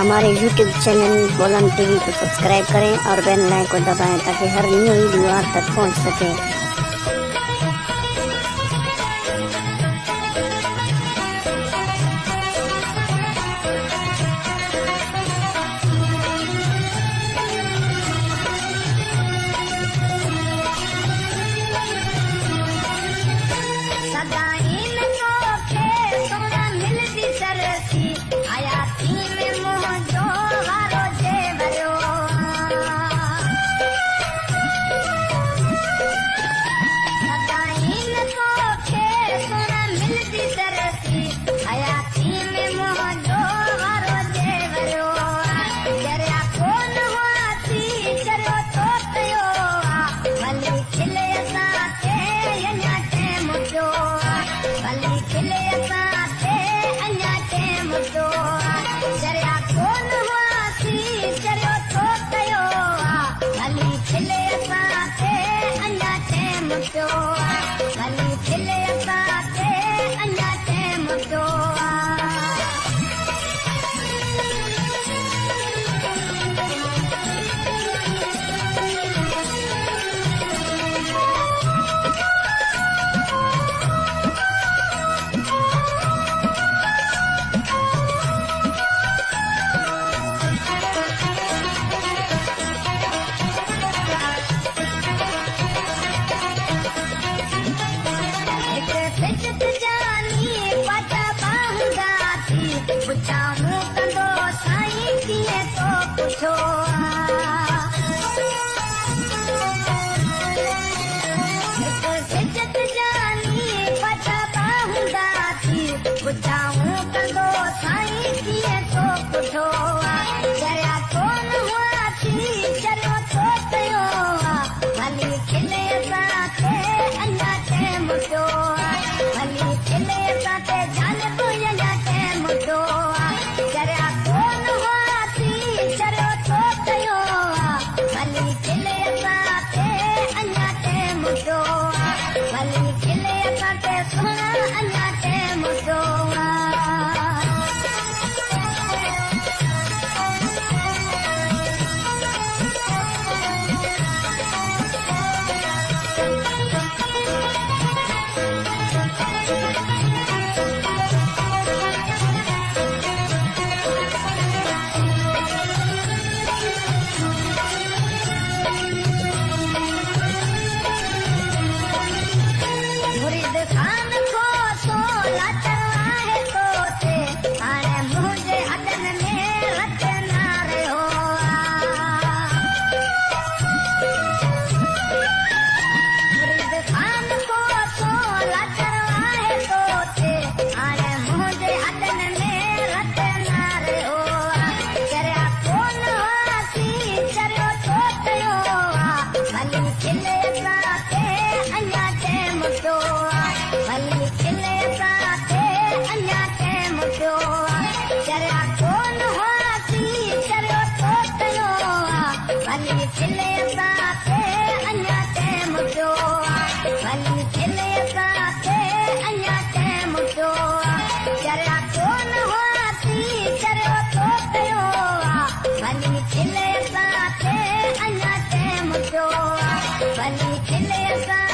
ہمارے YouTube channel Bolan T V کو سبسکرائب کریں اور بیل آئیکن کو دبائیں تاکہ ہر نیو ویڈیو آپ تک پہنچ سکے۔ سدائیں توکے سونا ملدی سرسی، حیاتی میں منهنجو وارو جيوريو. سدائين توکي سونا ملدي سرسي، حياتي ۾ منهنجو وارو جيوريو. جريا ڪونه هئاسي، چريو تو ڪيو آ. ڀلي کلي اسان تي اڃا ٽيم پيو آ. ڀلي کلي اسان تي اڃا ٽيم پيو آ. جريا ڪونه هئاسي، چريو تو ڪيو آ. ڀلي کلي اسان تي اڃا ٽيم پيو آ. ڀلي کلي اسان تي اڃا ٽيم پيو آ. هڪ سجت جاني پٽ ٻانهندا ٿي، پڇا مون ڪندو سائين ڪيئن تو پڇو آ. هڪ سجت جاني پٽ ٻانهندا ٿي، پڇا مون ڪندو سائين ڪيئن تو پڇو آ. جريا ڪونه هئاسي، چريو تو ڪيو آ. ڀلي کلي اسان تي اڃا ٽيم پيو آ. ڀلي کلي اسان تي جان تو اڃا ٽيم پيو آ. جريا ڪونه هئاسي، چريو تو ڪيو آ. ڀلي کلي اسان تي اڃا ٽيم پيو آ. ڀلي کلي اسان تي سهڻا اڃا ٽيم پيو آ. مريد خان کان سو لاچار آهي تو تي، هاڻي منهنجي هٿن ۾ رت نه رهيو آ. مريد خان کان سو لاچار آهي تو تي، هاڻي منهنجي هٿن ۾ رت نه رهيو آ. چريا ڪونه هئاسي، چريو تو ڪيو آ. ڀلي کلي اسان تي اڃا ٽيم پيو آ. ڀلي کلي اسان تي اڃا ٽيم پيو آ. چريا ڪونه هئاسي، چريو تو ڪيو آ. ڀلي کلي اسان تي اڃا ٽيم پيو آ. ڀلي کلي اسان تي اڃا ٽيم پيو آ. چريا ڪونه هئاسي، چريو تو ڪيو آ. ڀلي کلي اسان تي اڃا ٽيم پيو آ. ڀلي کلي اسان